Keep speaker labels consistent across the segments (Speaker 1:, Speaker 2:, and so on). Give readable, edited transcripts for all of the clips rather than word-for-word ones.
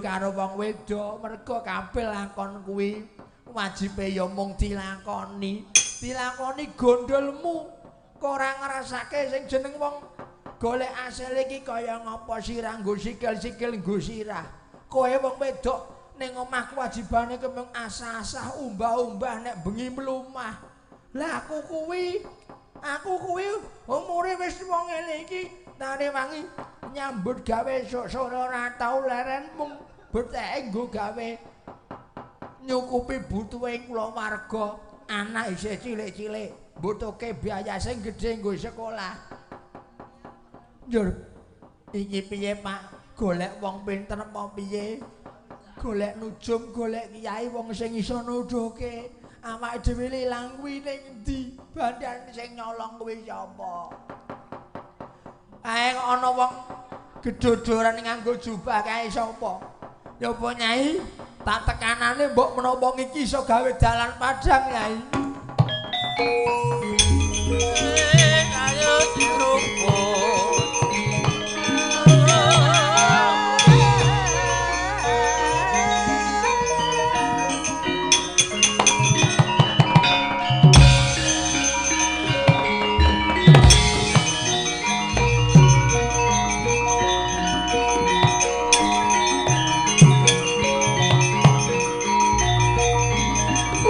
Speaker 1: karo wong wedok, mergo kabeh lakon kuwi wajibe ya mung dilakoni. Dilakoni gondolmu, kok ora ngrasake sing jeneng wong golek asil iki kaya ngapa sirah nggo sikil-sikil nggo sirah. Kowe wong wedok ning omah kewajibane kemung asah-asah umbah-umbah nek bengi mlumah. Lah aku kuwi umure wis wong ngene iki tane wangi nyambut gawe esuk sore ora tau leren mung beteke nggo gawe nyukupi butuhe kulawarga, anak isih cilik-cilik mbutuhke biaya sing gedhe nggo sekolah. Njur iki piye Pak? Golek wong pinter apa piye? Golek nujum, golek kiai wong sing iso nuduhke. Awake dhewe ilang kuwi ning endi? Bandhan sing nyolong kuwi sapa? Kae kok ana wong gedodoran nganggo jubah kae sapa? Ya apa Nyai? Tak tekanane mbok menawa wong iki iso gawe dalan padhang Nyai.
Speaker 2: Ayo dirumput.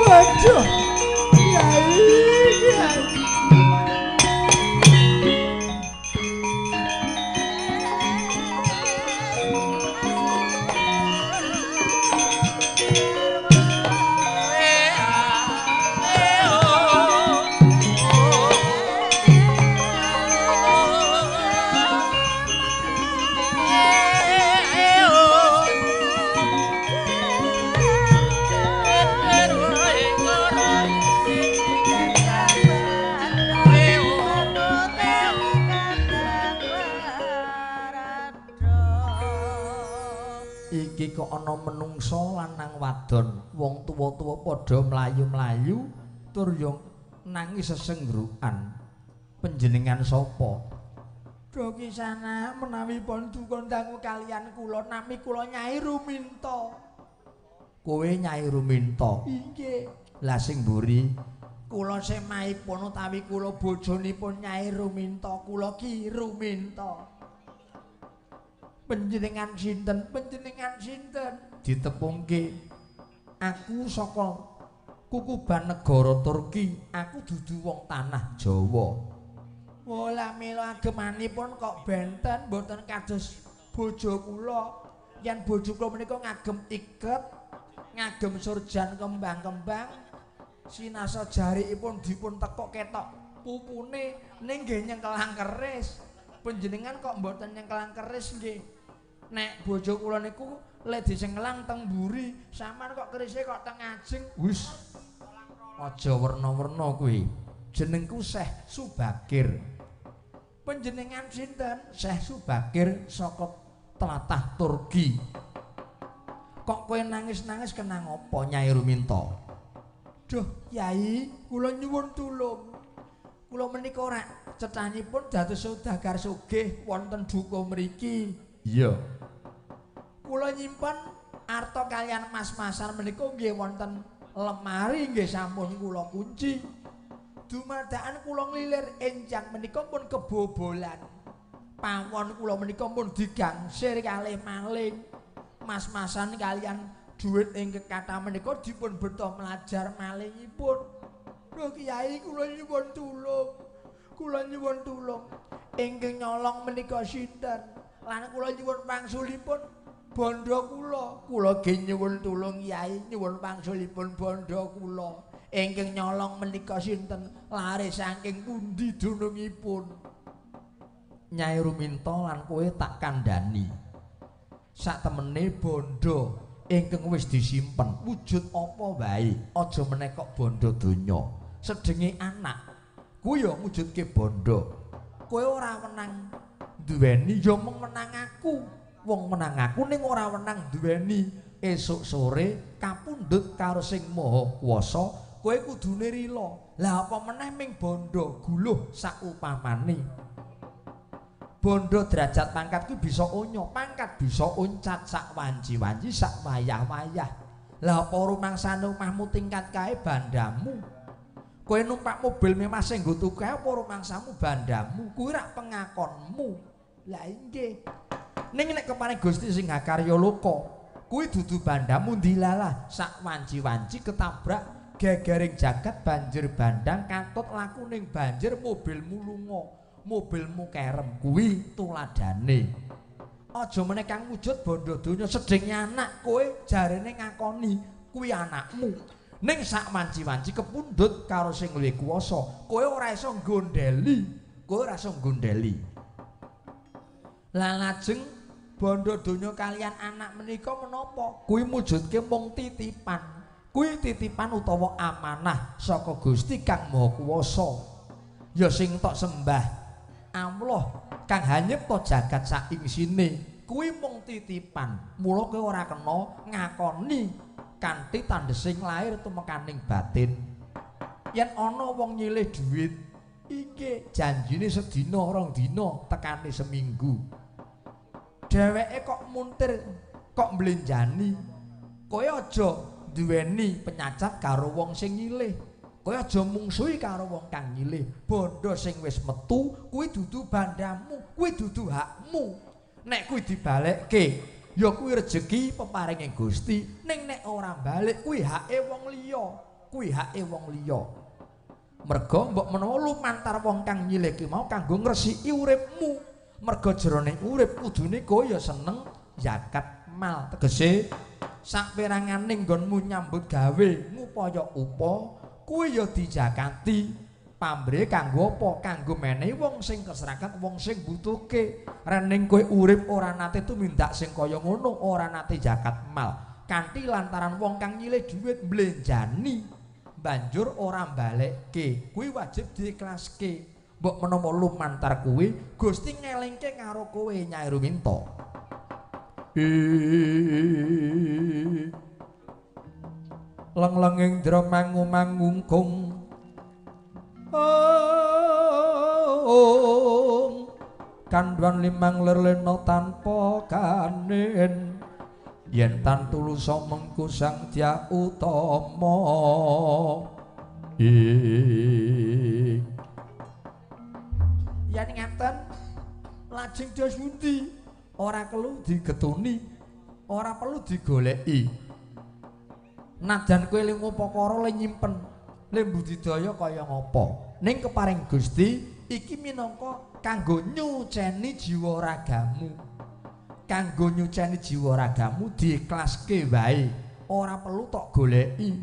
Speaker 1: Waduh, Nyai, Nyai. Iki kok ana menungsa lanang wadon, wong tuwa-tuwa padha mlayu-mlayu tur yo nangis sesengrukan. Panjenengan sapa? Duh kisana menawi pun duka dangu kalian kula, nami kula Nyai Ruminta. Kowe Nyai Ruminta? Inggih. Lah sing mburi? Kula semahipun utawi kula bojonipun Nyai Ruminta, kula Ki Ruminta. Panjenengan sinten? Panjenengan sinten? Ditepungke. Aku saka kukuban negara Turki, aku dudu wong tanah Jawa. Wala mila agemanipun kok benten mboten kados bojo kula. Yen bojo kula menika ngagem iket, ngagem surjan kembang-kembang, sinasa jarikipun dipun tekuk ketok pupune ning nggih nyengkelang keris. Panjenengan kok mboten nyengkelang keris nggih? Nek bojo kula niku le disenglang teng mburi, sampean kok kerise kok teng ajeng. Wis aja werna-werna kuwi. Jenengku Syekh Subakir. Panjenengan sinten? Syekh Subakir saka tlatah Turki. Kok kowe nangis-nangis kenang apa Nyai Ruminta? Duh, Yai, kula nyuwun tulung. Kula menika ora cetanipun dados saudagar sugih wonten duka mriki. Iya. Kula nyimpen arta kalian mas-masan menika nggih wonten lemari nggih sampun kula kunci. Dumadakan kula nglilir enjang menika pun kebobolan. Pawon kula menika pun digangsir kalih maling. Mas-masan kalian dhuwit ingkang kathah menika dipun beto mlajar malingipun. Duh Kiai kula nyuwun tulung. Kula nyuwun tulung. Ingkang nyolong menika sinten? Lan kula nyuwun pangsulipun bandha kula. Kula nggih nyuwun tulung Kyai, nyuwun pangsulipun bandha kula. Ingkang nyolong menika sinten? Lare saking pundi dunungipun? Nyai Ruminta lan kowe tak kandhani. Saktemene bandha ingkang wis disimpen wujud apa wae, aja meneh kok bandha donya. Sedenge anak kuwi ya wujudke bandha. Kowe ora wenang duweni ya mung menang aku. Wong menang aku ning ora wenang duweni. Esuk sore kapundhut karo sing maha kuwasa, kowe kudune rila. Lah apa meneh ming bandha guluh saupamane. Bondo derajat pangkat kuwi bisa onyo, pangkat bisa oncat sak wanci-wanci sak wayah-wayah. Lah apa rumangsane omahmu tingkat kae bandamu? Kowe numpak mobil mewah sing nggo tuku kae apa rumangsamu bandamu? Kuwi rak pengakonmu. Lah inggih. Ning nek keparing Gusti sing hakarya loka, kuwi dudu bandamu ndilalah sak wanci-wanci ketabrak gegering jagat banjir bandang katut laku ning banjir mobilmu lunga. Mobilmu kerem kuwi tuladane. Aja meneh kang wujud bondo donya sedeng anak kowe jarene ngakoni kuwi anakmu. Ning sak wanci-wanci kepundhut karo sing luwih kuwasa, kowe ora iso nggondheli, kowe ora iso nggondheli. Lah lajeng bondo donya kalian anak menika menapa? Kuwi mujudke mung titipan. Kuwi titipan utawa amanah saka Gusti Kang Maha Kuwasa. Ya sing tok sembah Allah kang hanyepta jagat saingsine kuwi mung titipan. Mula kowe ora kena ngakoni kanthi tandhesing lair tumekaning batin. Yen ana wong nyilih dhuwit iki janjine sedina rong dina tekane seminggu, dheweke kok muntir kok mblenjani. Kowe aja duweni penyacat karo wong sing nyilih. Kowe aja mungsuhi karo wong kang nyilih. Bondo sing wis metu kuwi dudu bandamu, kuwi dudu hakmu. Nek kuwi dibalekke, ya kuwi rejeki peparinge Gusti. Ning nek ora balik kuwi hake wong liya, kuwi hake wong liya. Merga mbok menawa lumantar wong kang nyilih ki mau kanggo ngresiki uripmu. Merga jerone urip kudune kowe ya seneng zakat mal. Tegese saperangane nggonmu nyambut gawe ngupaya upa kuwi ya dijakati pamrih kanggo apa? Kanggo menehi wong sing keserakat, wong sing butuhke. Rening kowe urip ora nate tumindak sing kaya ngono, ora nate zakat mal. Kanthi lantaran wong kang nyilih dhuwit mblenjani banjur ora balekke, kuwi wajib diikhlaske. Mbok menawa lumantar kuwi Gusti ngelingke karo kowe Nyai Ruminto. Leng-lenging dra mangu-mangungkung ong kandhuan limang lerlena tanpa kanen yen tan tulusa mengku Sang Dya Utama. Ing yen ngaten lajeng dos pundi? Ora perlu digetuni, ora perlu digoleki. Najan kowe le ngupakara le nyimpen, le budidaya kaya ngapa. Ning keparing Gusti iki minangka kanggo nyuceni jiwa ragamu. Kanggo nyuceni jiwa ragamu diikhlaske wae, ora perlu tok goleki.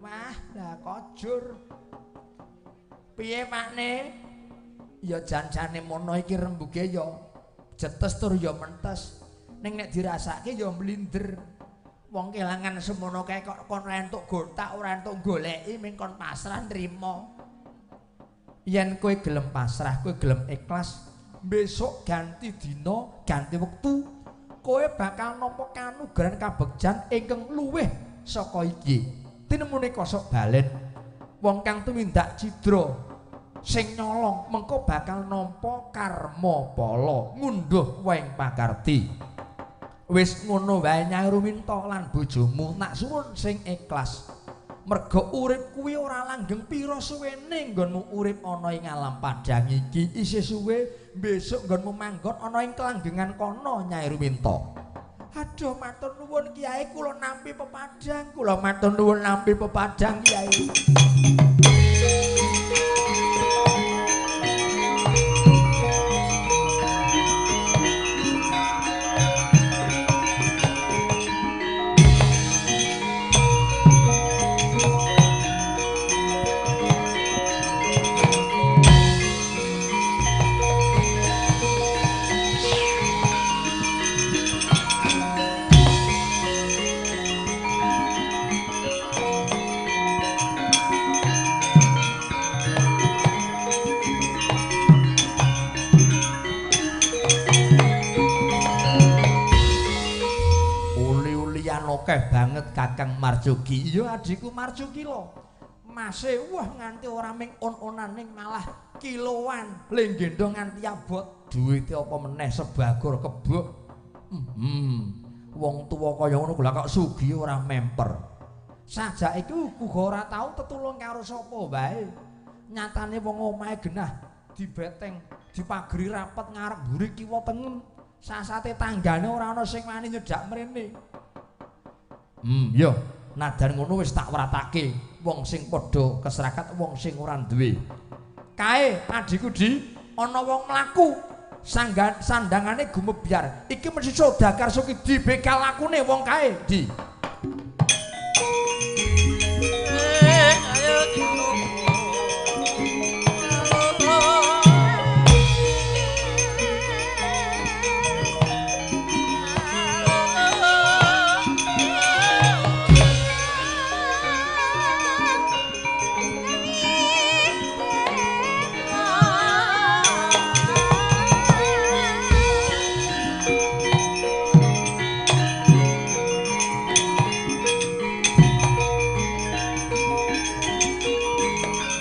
Speaker 1: Wah, lah kojur. Piye makne? Ya jan-jane mono iki rembuge ya jetes tur ya mentes. Ning nek dirasake ya mlinder. Wong kelangan semono kae kok kon ora entuk gotak, ora entuk goleki, ming kon pasrah nrimo. Yen kowe gelem pasrah, kowe gelem ikhlas, besok ganti dina, ganti wektu, kowe bakal nampa kanugrahan kabegjan ingkang luwih saka iki. Tinemune kosok balen. Wong kang tumindak cidra sing nyolong mengko bakal nampa karma pala ngunduh waing pakarti. Wis ngono wae Nyai Ruminto lan bojomu tak suwun sing ikhlas. Merga urip kuwi ora langgeng pira suwene nggonmu urip ana ing alam padhang iki isih suwe besok nggonmu manggon ana ing kelanggengan kono Nyai Ruminto. Aduh matur nuwun Kiai, kula nampi pepadhang, kula matur nuwun nampi pepadhang Kiai. Akeh banget Kakang Marjuki. Iya adikku Marjuki lho. Mase wah nganti ora ming on-onan ning malah kiloan. Le gendong nganti abot. Duwite apa meneh sebagor kebok. Wong tuwa kaya ngono lha kok sugih ora memper. Sajak iku uga ora tau tetulung karo sapa wae. Nyatane wong omahe genah dibeteng, dipageri rapet ngarep mburi kiwa tengen. Sasate tanggane ora ana sing wani nyedak mrene. Yo, nadan ngono wis tak wratake wong sing padha keserakat, wong sing ora duwe. Kae adhiku Di, ana wong mlaku sandangane gumebyar. Iki mesti saudagar sugih dibegal lakune wong kae, Di.
Speaker 2: Ayo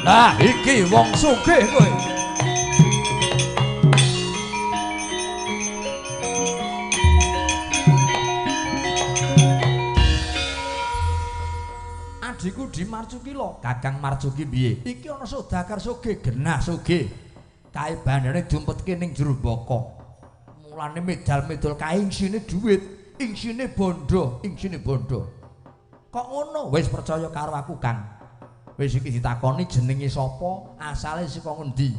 Speaker 1: Lah iki wong sugih kowe. Adhiku Di Marcuki lho, Kakang Marcuki piye? Iki ana saudagar sugih, genah sugih. Kae bandane diumpetke ning jero bokong. Mulane medal-medal kae isine dhuwit, isine bondo, isine bondo. Kok ngono? Wis percaya karo aku, Kang. Wis iki ditakoni jenenge sapa, asale saka ngendi.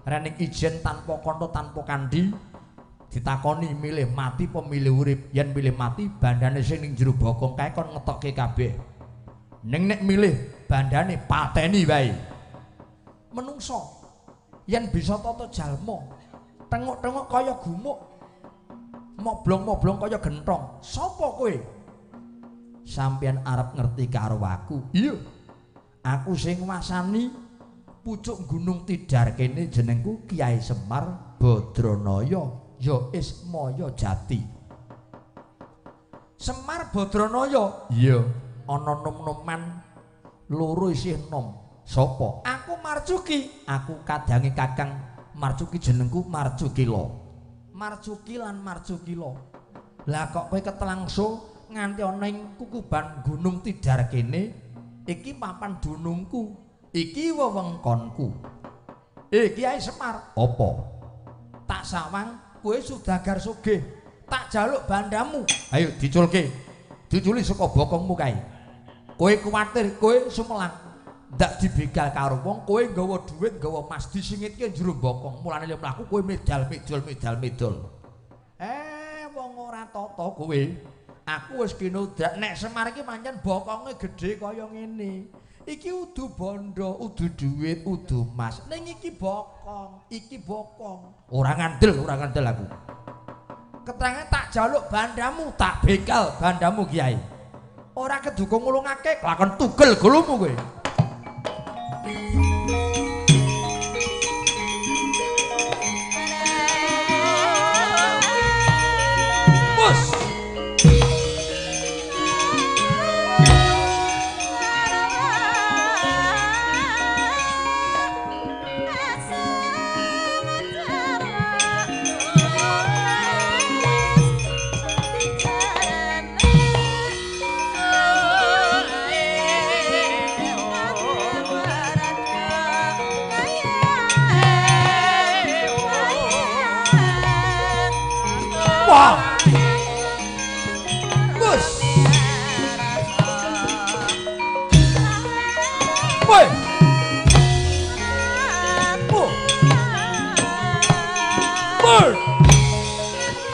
Speaker 1: Rening ijen tanpa kantha tanpa kandhi, ditakoni milih mati apa milih urip. Yen milih mati bandane sing ning jero bokong kae kon ngetokke kabeh. Ning nek milih bandane pateni wae. Menungso yen bisa tata jalma, tengok-tengok kaya gumuk, moblong-moblong kaya genthong. Sapa kowe? Sampeyan arep ngerti karo aku? Iya. Aku sing nguasani pucuk Gunung Tidar kene jenengku Kiai Semar Badranaya ya Ismaya Jati. Semar Badranaya? Iya. Ana nom-noman loro isih nom. Sapa? Aku Marcuki. Aku kadange Kakang Marcuki jenengku Marcukila. Marcuki lan Marcukila. Lah kok kowe ketelangso nganti ana ing kukuban Gunung Tidar kene? Iki papan dunungku, iki wewengkonku. Kiai Semar, apa? Tak sawang kowe saudagar sugih, tak jaluk bandamu. Ayo diculke. Diculi saka bokongmu kae. Kowe kuwatir kowe sumelang. Ndak dibegal karo wong, kowe nggawa dhuwit, nggawa mas disingitke jero bokong. Mulane le mlaku kowe medal-medol medal-medol. Wong ora tata kowe. Aku wis kinodrak nek Semar iki pancen bokonge gedhe kaya ngene. Iki udu bondo, udu dhuwit, udu mas. Ning iki bokong, iki bokong. Ora ngandel, ora ngandel aku. Keterangan tak jaluk bandamu, tak begal bandamu Kiai. Ora keduga ngulungake, kelakon tugel gulumu kowe. Bos. Wah. Bus. Woi. Oh. Woi.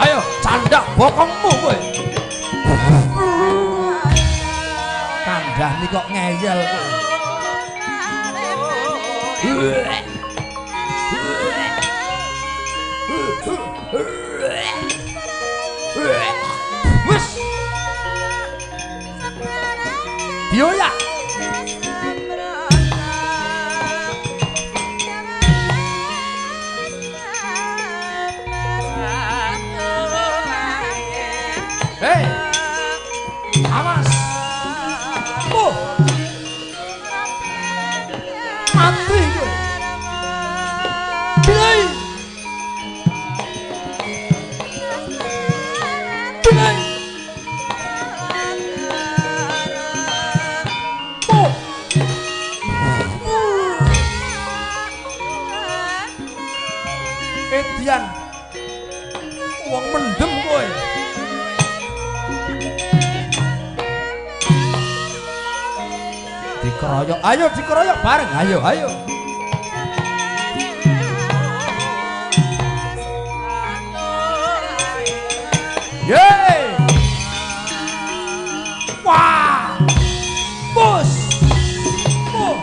Speaker 1: Ayo candak bokongmu kowe. Kandhani kok ngeyel kowe. Wis. Dioyak. Hei. Awas. Oh. Kesugihan. Wong mendem kowe. Dikeroyok, ayo dikeroyok bareng, ayo, ayo. Yeay! Wah! Bus! Oh.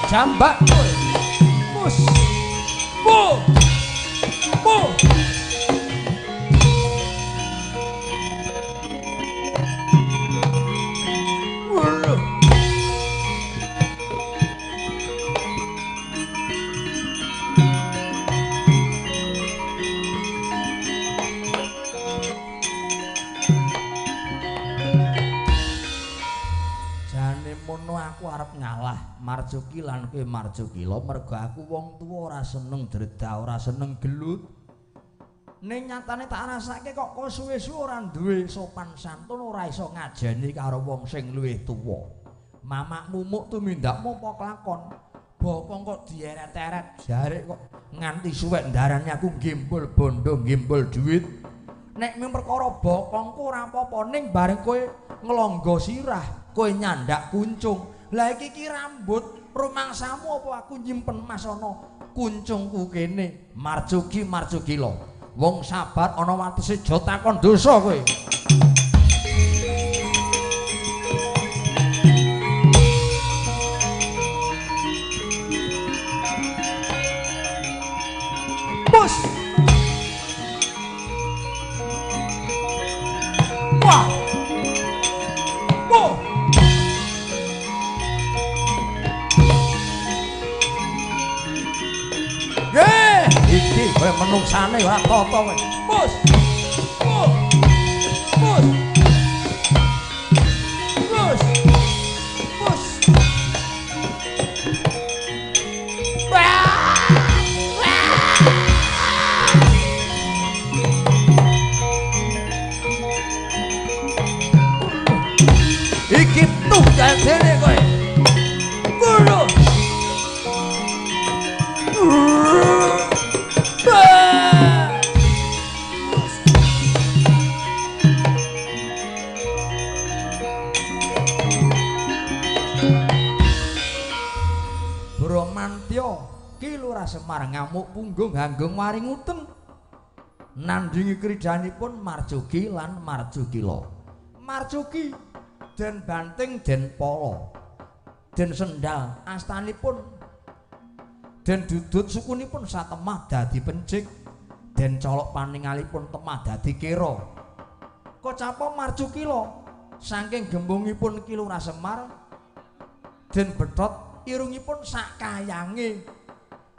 Speaker 1: Jambak kowe. Bus! Bu! Bu! Aku arep ngalah Marjuki lan kowe Marjukila mergo aku wong tuwa ora seneng dredah, ora seneng gelut. Ning nyatane tak rasake kok kowe suwe-suwe ora duwe sopan santun, ora iso ngajeni karo wong sing luwih tuwa. Mamakmu muk tumindakmu apa kelakon? Bokong kok dieret-eret jarik kok nganti suwek ndarani aku gimbul bondo, gimbul duit. Nek mung perkara bokongku ora apa-apa, ning bareng kowe nglonggo sirah, kowe nyandak kuncung. Lah iki ki rambut rumangsamu apa aku nyimpen mas ana kuncungku kene. Marjuki Marjukila, wong sabar ana watese aja takon dosa kowe. Bos. Wah. Wah. Iki kowe menungsane ora tata kowe. Bos. Bos. Bos. Bos. Bos. Wah. Iki tuh jane kowe. Bro. Bramantya Ki Lurah Semar ngamuk punggung hanggung waringuten nandhingi kridanipun Marjuki lan Marjukila. Marjuki den banting den pala den sendal astanipun den dudut sukunipun satemah dadi pencik den colok paningalipun temah dadi kera. Kocapa Marjukila saking gembungipun Ki Lurah Semar den bethot irungipun sak kayange.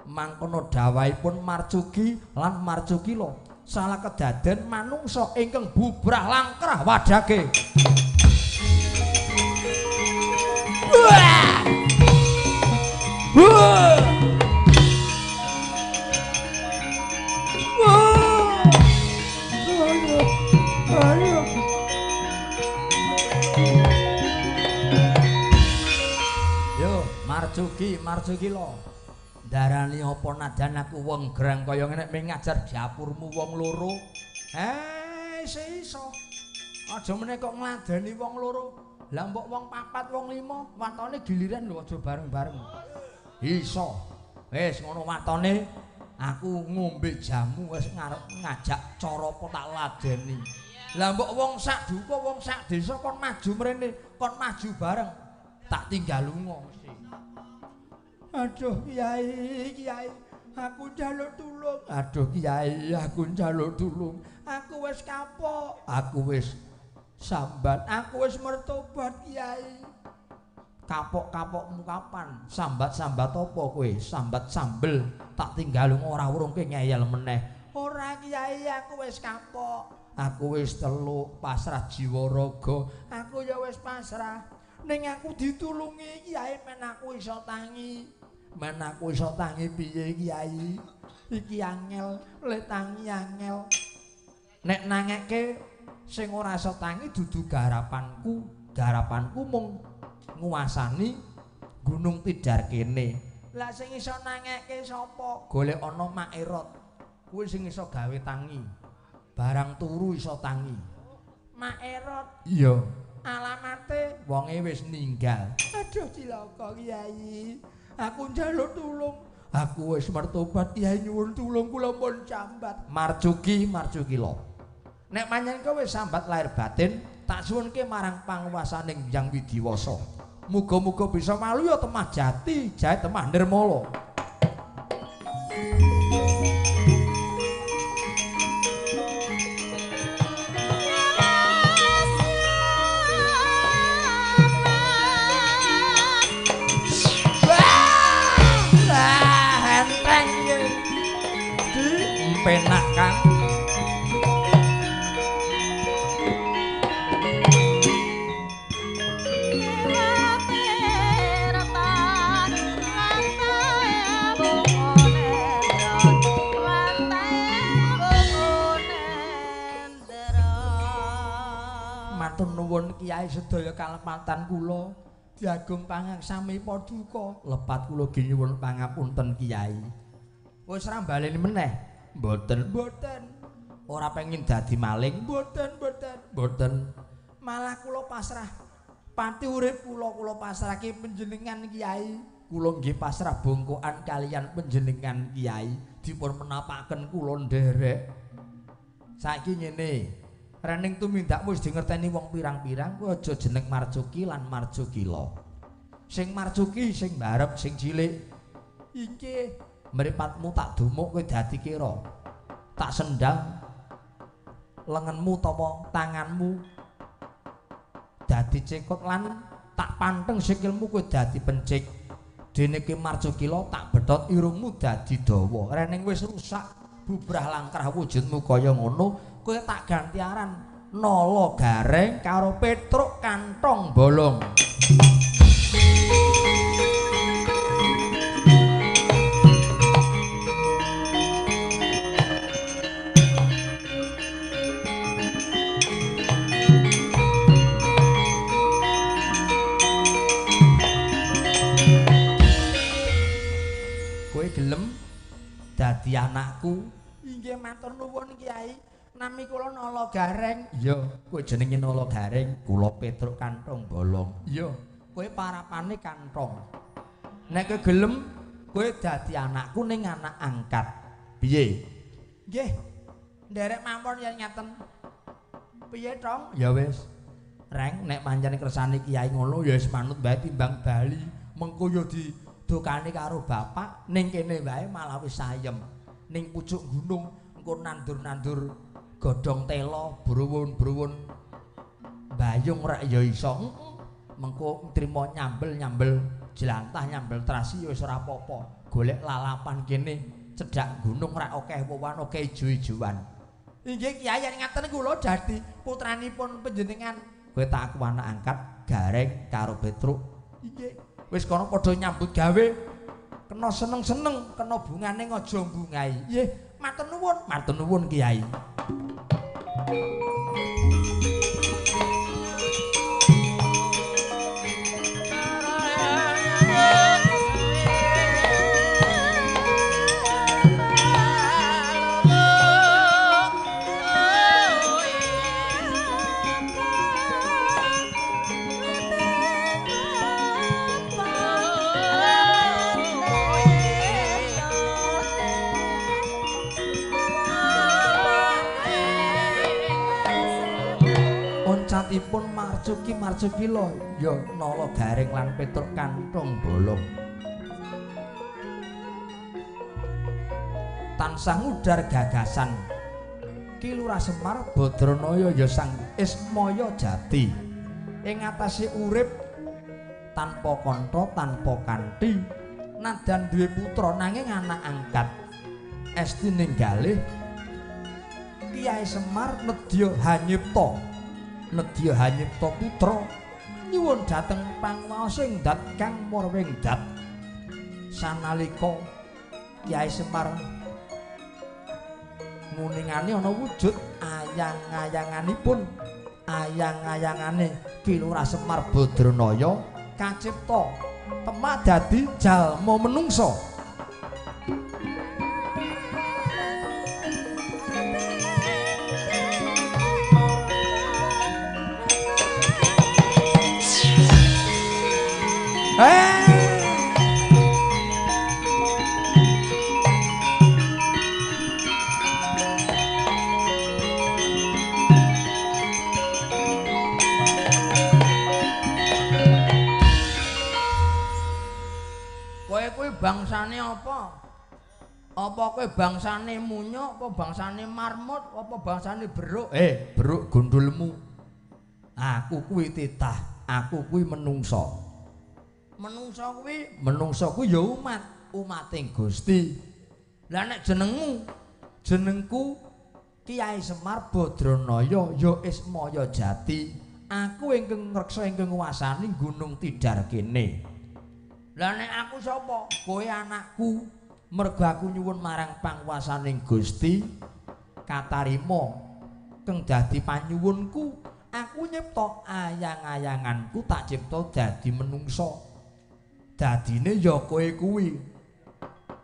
Speaker 1: Mangkono dawahipun Marjuki lan Marjukila salah kedaden manungsa ingkang bubrah langkrah wadhage. Wah! Wah! Wah! Ayo, ayo. Yo, Marjuki, Marjukila. Darani apa nadan aku wong gerang kaya ngene nek ngajar dapurmu wong loro. Iso. Aja meneh kok ngladeni wong loro. Lah mbok wong papat, wong lima, watone giliran lho aja bareng-bareng. Iso. Wis ngono watone aku ngombe jamu wis ngarep ngajak cara apa tak ladeni. Lah mbok wong sak duka, wong sak desa kon maju mrene, kon maju bareng. Tak tinggal lunga mesti. Aduh kiai, kiai, aku njaluk tulung. Aduh kiai, aku njaluk tulung. Aku wis kapok, aku wis sambat, aku wis mertobat kiai. Kapok-kapokmu kapan? Sambat-sambat apa kowe? Sambat sambel, tak tinggal ora urung kowe ngeyel meneh. Ora kiai, aku wis kapok. Aku wis teluk pasrah jiwa raga. Aku ya wis pasrah. Ning aku ditulungi kiai men aku iso tangi. Men aku iso tangi piye kiai? Iki angel, le tangi angel. Nek nangeke sing ora iso tangi dudu garapanku. Garapanku mung nguasani Gunung Tidar kene. Lah sing iso nangekke sapa? Golek ana Mak Erot. Kuwi sing iso gawe tangi. Barang turu iso tangi. Mak Erot. Iya. Alamate wonge wis ninggal. Aduh cilaka Kyai. Aku njaluk tulung. Aku wis mertobat Kyai, nyuwun tulung kula pun sambat. Marjuki marjuki lho. Nek pancen kowe wis sambat lahir batin, tak suwunke marang panguwasaning Hyang Widiwasa. Muga-muga bisa maluya temah jati, jahe temah nirmala. Wah, enteng iki. Di penak Kang. Matur nuwun Kyai sedaya kalepatan kula diagung pangaksami paduka. Lepat kula nyuwun pangapunten Kyai. Wis ora baleni meneh. Mboten, mboten. Ora pengin dadi maling. Mboten, mboten. Mboten. Malah kula pasrah. Pati urip kula kula pasrahke panjenengan Kyai. Kula nggih pasrah bongkokan kaliyan panjenengan Kyai. Dipun menapaken kula nderek. Saiki ngene. Rening tumindakmu wis dingerteni wong pirang-pirang, kowe aja jeneng Marjuki lan Marjukila. Sing Marjuki sing mbarep sing cilik. Inggih, mripatmu tak dumuk kowe dadi kira. Tak sendang lengenmu utawa tanganmu dadi cekot lan tak panteng sikilmu kowe dadi pencik. Dene ki Marjukila tak betot irungmu dadi dawa. Rening wis rusak bubrah langkrah wujudmu kaya ngono. Kowe tak ganti aran Nala Gareng karo Petruk Kantong Bolong. Kowe gelem dadi anakku? Inggih matur nuwun Kyai. Nami kula Nala Gareng. Iya, kowe jenenge Nala Gareng, kula Petruk Kantong Bolong. Iya, kowe parapane kantong. Nek kowe gelem, kowe dadi anakku ning anak angkat. Piye? Nggih. Nderek mawon yen ngaten. Piye, Tong? Ya wis. Reng, nek pancen kersane Kyai ngono ya wis manut wae timbang bali. Mengko ya didokane karo bapak ning kene wae malah wis sayem. Ning pucuk gunung engko nandur-nandur godhong tela bruwun-bruwun bayung rek ya iso. Mengko trimo nyambel-nyambel jlantah nyambel trasi ya wis ora apa-apa. Golek lalapan kene cedhak gunung rek akeh wowan akeh ijo-ijoan. Inggih Kyai, yen ngaten kula dadi putranipun panjenengan. Kowe tak aku anak angkat Gareng karo Petruk. Inggih. Wis kono padha nyambut gawe. Kena seneng-seneng, kena bungane aja mbungai. Nggih, matur nuwun, matur nuwun Kyai. Oncatipun Marjuki Marjukila ya Nala Gareng lan Petruk Kantong Bolong. Tansah ngudar gagasan Ki Lurah Semar Badranaya ya Sang Ismaya Jati. Ing atase urip tanpa kantha tanpa kanthi nadan duwe putra nanging anak angkat. Esti ninggalih Kyai Semar nedya hanyipta. Nedya hanyipta putra nyuwun dhateng panguwasa dat kang marwing dat. Sanalika Kyai Semar nguningane ana wujud ayang-ayanganipun, ayang-ayangane Ki Lurah Semar Badranaya kacipta Temak dadi jalma menungsa.
Speaker 2: Kowe kuwi bangsane apa? Apa kowe bangsane munyuk, apa bangsane marmut, apa bangsane beruk?
Speaker 1: Beruk gundulmu. Aku kuwi titah, aku kuwi menungsa.
Speaker 2: Menungsa kuwi,
Speaker 1: menungsa kuwi ya umat, umating Gusti.
Speaker 2: Lah nek jenengmu,
Speaker 1: jenengku Kiai Semar Badranaya ya Ismaya Jati. Aku ingkang ngreksa ingkang nguwasani Gunung Tidar kene.
Speaker 2: Lah nek aku sapa?
Speaker 1: Kowe anakku. Mergo aku nyuwun marang panguwasaning Gusti katarima kang dadi panyuwunku, aku nyipta ayang-ayanganku tak cipta dadi menungsa. Dadine ya kowe kuwi.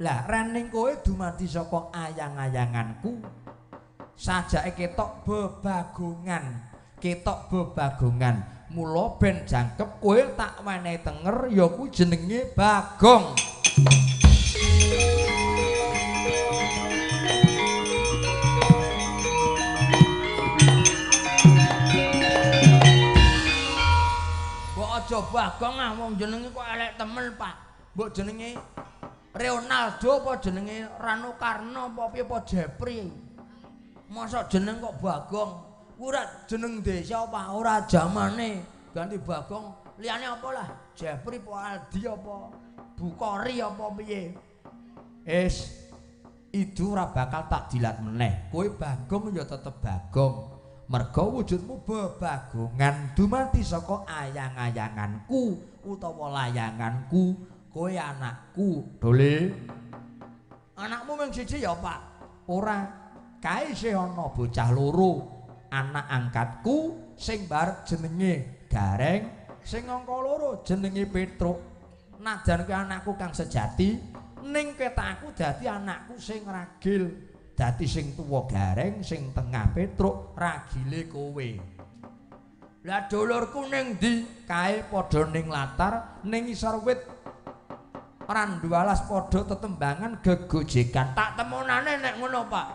Speaker 1: Lah rening kowe dumadi saka ayang-ayanganku. Sajake ketok bebagongan, ketok bebagongan. Mula ben jangkep kowe tak wenehi tenger ya kuwi jenenge Bagong.
Speaker 2: Mbok aja Bagong ah, wong jenenge kok elek temen, Pak. Mbok jenenge Ronaldo apa jenenge Rano Karno apa piye apa Jepri. Mosok jeneng kok Bagong? Ora jeneng desa apa ora jamane ganti Bagong liyane apa lah Jepri apa Aldi apa Bukori apa piye.
Speaker 1: Es itu ora bakal tak dilat meneh. Kowe Bagong ya tetep Bagong. Mergo wujudmu bebagongan dumadi saka ayang-ayanganku utawa layanganku. Kowe anakku. Dole.
Speaker 2: Anakmu mung siji ya, Pak?
Speaker 1: Ora. Kae isih ana bocah loro. Anak angkatku sing barep jenenge Gareng, sing angka loro jenenge Petruk. Najan kuwi anakku kang sejati, ning ketak aku dadi anakku sing ragil. Dadi sing tuwa Gareng, sing tengah Petruk, ragile kowe.
Speaker 2: Lah dulurku ning ndi?
Speaker 1: Kae padha ning latar, ning isor wit randu alas padha tetembangan gegojekan.
Speaker 2: Tak temonane nek ngono, Pak.